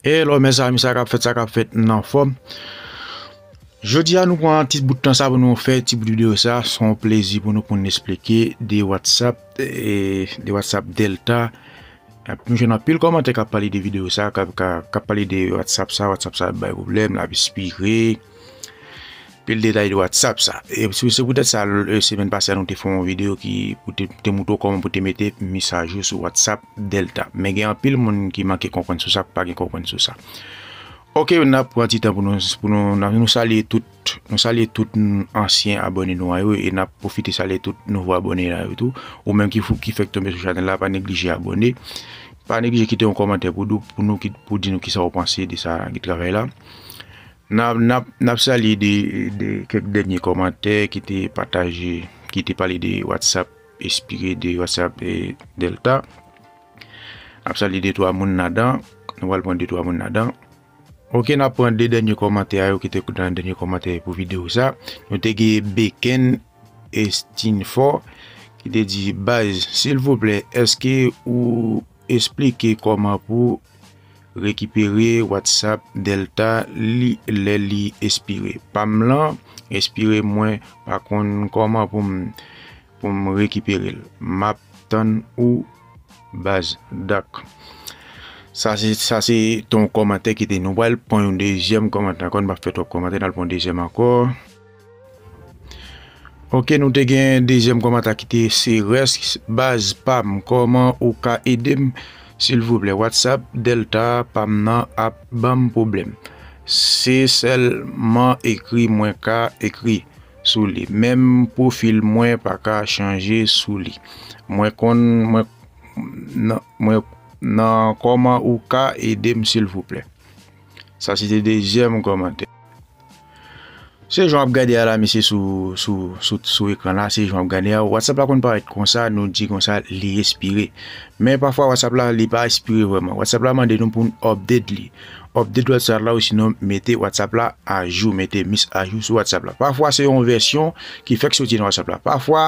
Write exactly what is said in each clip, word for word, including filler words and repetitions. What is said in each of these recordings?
Hello, mezanmi, sa k ap fèt, sa k ap fèt, n anfòm. Jodi a, nou pran ti bout tan sa pou nou fè ti bout videyo sa. Se yon plezi pou nou, pou n esplike de WhatsApp, e, de WhatsApp Delta. Nou jwenn anpil kòmantè k ap pale de videyo sa, k ap, k ap, k ap pale de WhatsApp sa, WhatsApp sa ap bay pwoblèm, l ap espire. Pil detay de WhatsApp sa. E se, se poutèt sa, l-, semèn pase a, nou te fè yon videyo ki pou te, te montre w kòman pou te mete misajou sou WhatsApp Delta. Men gen anpil moun ki manke konprann sou sa, ki pa gen konprann sou sa. Ok, n ap pran ti tan pou nou, pou nou, n ap, nou salye tout, nou salye tout n-, ansyen abòne nou a yo, e n ap pwofite salye tout nouvo abòne la yo tou. Ou menm ki fou, ki fèk tonbe sou chanèl la, pa neglije abòne. Pa neglije kite yon kòmantè pou nou, pou nou ki, pou di nou kisa w panse de sa, de travay la. N ap, n ap, n ap salye de, de kèk dènye kòmantè ki te pataje, ki te pale de WhatsApp, espire de WhatsApp, e, Delta. N ap salye de twa moun ladan. Nou pral pran de twa moun ladan. Ok, n ap pran de dènye kòmantè a yo ki te nan dènye kòmantè pou videyo sa. Nou te gen Beken Estinfò ki te di, Baz, silvouplè, èske ou esplike kòman pou rekipere WhatsApp Delta li, lè li espire? Pa m lan espire, mwen pa konn kòman pou m, pou m rekipere l. M ap tann ou, baz. Dak. Sa se, sa se ton kòmantè ki te. Nou pral pran yon dezyèm kòmantè ankò. Nou p ap fè twòp kòmantè, n al pran yon dezyèm ankò. Ok, nou te gen dezyèm kòmantè ki te se rès, baz pa m, kòman ou ka ede m, silvouplè? WhatsApp Delta pa m nan ap ban m pwoblèm. Se sèlman ekri mwen ka ekri sou li. Menm pwofil mwen pa ka chanje sou li. Mwen konn, mwen, nan, mwen, nan kòman ou ka ede m, silvouplè? Sa se te dezyèm kòmantè. Se jan w ap gade a la, mesye, sou, sou, sou, sou ekran la, se jan w ap gade a. WhatsApp la konn parèt konsa, nou di konsa, li espire. Men pafwa WhatsApp la, li pa espire vrèman. WhatsApp la mande nou pou n update li. Update WhatsApp la, osinon mete WhatsApp la ajou, mete mis ajou sou WhatsApp la. Pafwa se yon vèsyon ki fèk soti nan WhatsApp la. Pafwa,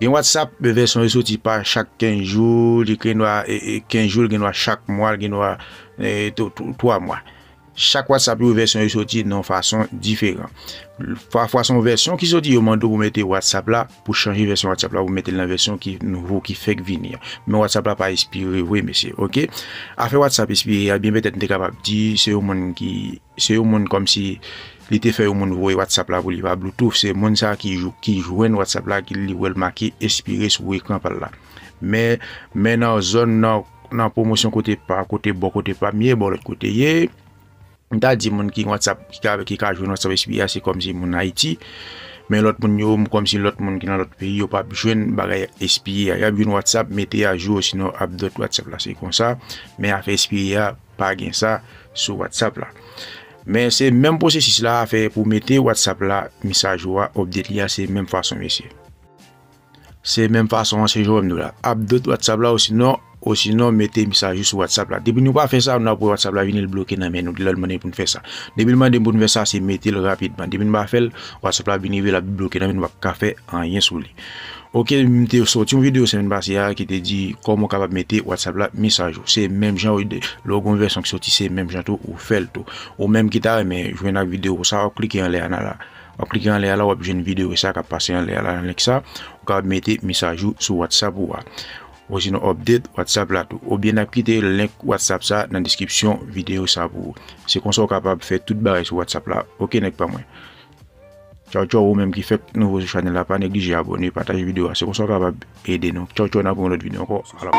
gen WhatsApp, vèsyon yo soti pa chak kenz jou, li gen dwa, e, e, kenz jou, li gen dwa chak mwa, li gen dwa, e, tou, tou, twa mwa. Chak WhatsApp yo, vèsyon yo soti nan yon fason diferan. Pafwa se yon vèsyon ki soti, yo mande w pou mete WhatsApp la, pou chanje vèsyon WhatsApp la, pou mete l nan vèsyon ki nouvo, ki fèk vini an. Men WhatsApp la pa espire vre, mesye, ok? Afè WhatsApp espire a, byen petèt m te kapab di, se yon moun ki, se yon moun kòmsi li te fè yon moun voye WhatsApp la pou li pa Bluetooth, se moun sa ki jou-, ki jwenn WhatsApp la, ki li wè l make espire sou ekran pa l la. Men, men nan zòn, nan, nan pwomosyon kote pa, kote bò, kote pa m ye, bò lòt kote ye, m ta di moun ki WhatsApp, ki ka, ki ka jwenn WhatsApp espire a, se kòmsi moun Ayiti. Men lòt moun yo, kòmsi lòt moun ki nan lòt peyi, yo p ap jwenn bagay espire a. Y ap jwenn WhatsApp, mete ajou, osinon update WhatsApp la. Se konsa. Men afè espire a, pa gen sa sou WhatsApp la. Men se menm pwosesis la a fè pou mete WhatsApp la, mis ajou a, update li a, se menm fason, mesye. Se menm fason an, se jan w wè m di w la. Update WhatsApp la, osinon, osinon mete mis ajou sou WhatsApp la. Depi nou pa fè sa, nou ap wè WhatsApp la vini l bloke nan men nou, lè l mande pou n fè sa. Depi l mande pou n fè sa, se mete l rapidman. Depi n pa fè l, WhatsApp la vini, l ap bloke nan men nou, n p ap ka fè anyen sou li. Ok, m te soti yon videyo semèn pase a ki te di kòman w kapab mete WhatsApp la mis ajou. Se menm jan, lè w gen yon vèsyon ki soti, se menm jan tou, ou fè l tou. Ou menm ki ta renmen jwenn ak videyo sa, w ap klike anlè a la. W ap klike anlè a la, w ap jwenn videyo sa k ap pase anlè a la, nan link sa. Ou kapab mete mis ajou sou WhatsApp ou a. Osinon update WhatsApp la tou. Oubyen n ap kite link WhatsApp sa nan deskripsyon videyo sa pou ou. Se konsa w kapab fè tout bagay sou WhatsApp la. Ok, nèg pa mwen. Tchaw, tchaw, ou menm ki fèk nouvo sou chanèl la, pa neglije abòne, pataje videyo a. Se konsa w kapab ede nou. Tchaw, tchaw, n ap wè yon lòt videyo ankò. Alò.